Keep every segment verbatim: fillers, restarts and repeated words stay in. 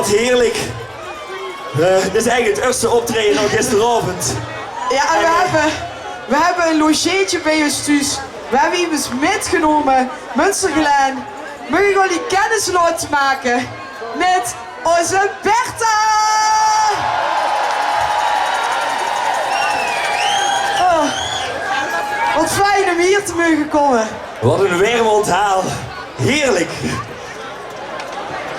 Heerlijk. Eh, dit is eigenlijk het eerste optreden al gisteravond. Ja, en we hebben, we hebben een logeetje bij ons thuis. We hebben iemand mitgenomen, Munstergelaen. Mag ik jullie kennis laten maken met onze Bertha? Oh, wat fijn om hier te mogen komen. Wat een werm onthaal. Heerlijk.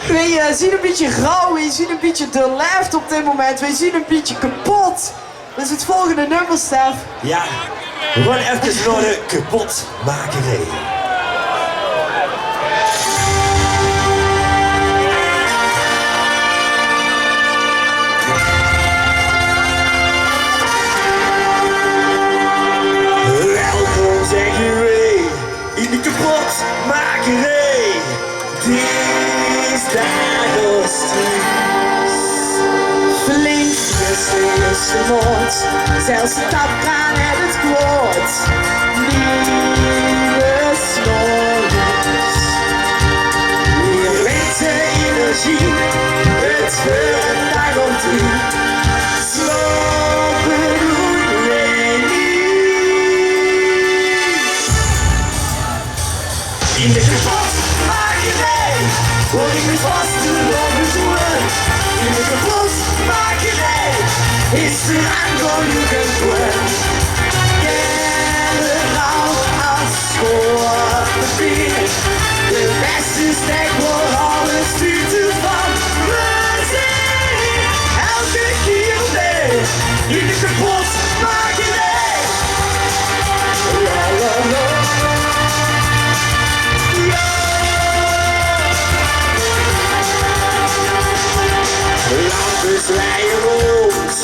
Wij eh, zien een beetje rauw, wij zien een beetje doorleefd op dit moment. Wij zien een beetje kapot. Dus het volgende nummer, Stef. Ja, we gaan even naar de kapotmakerij. Welkom, zeggen wij, in de kapotmakerij. Dit is de Flink is de mond, zelfs de tapkraan het het kwaad. Nieuwe snollers. Hier wint de energie, het veur en daarom drie. Slapen doen wij niet. In de kapotmakerij hoor ik me vast te lopen voelen. In de kapotmakerij is er aan de lucht. Generaal als schoorpapier. De beste stek voor alles stuurt van. We zijn elke keer weer in de kapotmakerij. Lampen zwaaien rond,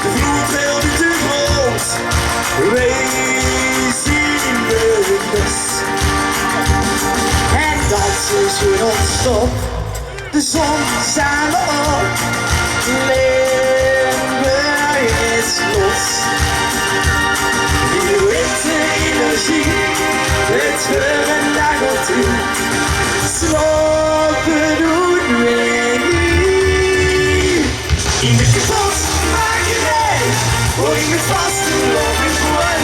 de vloer trilt uit de grond. Wij zien de best. En dat is hun ons stop. De zon samen op. Limburg is los. In de witte energie. Het veur en daag op toe. Slapen doen we niet. In de kapotmakerij hoor ik me vast te lopen voor.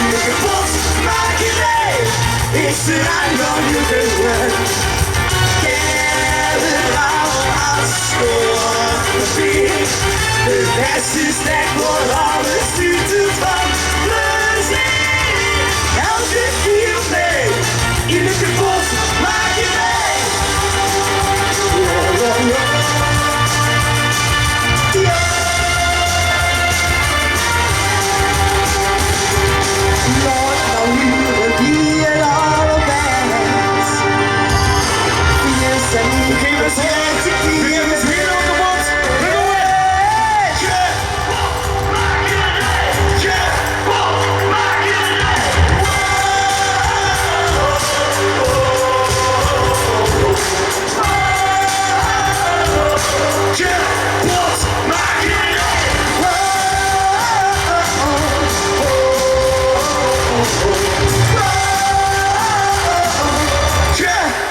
In de kapotmakerij is er aan de lucht. Generaal als schoorpapier. De beste stek voor alles stuurt van. We zijn elke keer mee in de kapotmakerij.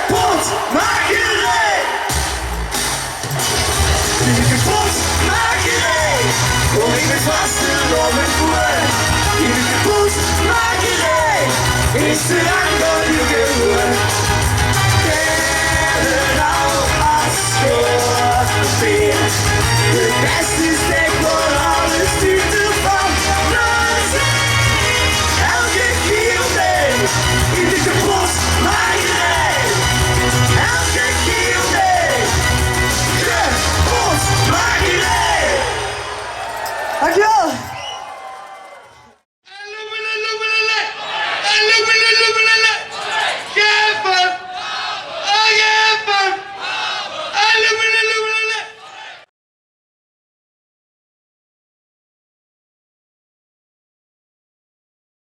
Kapotmakerij! In de kapotmakerij hoor ik me vast te lopen voor. In de kapotmakerij is er aan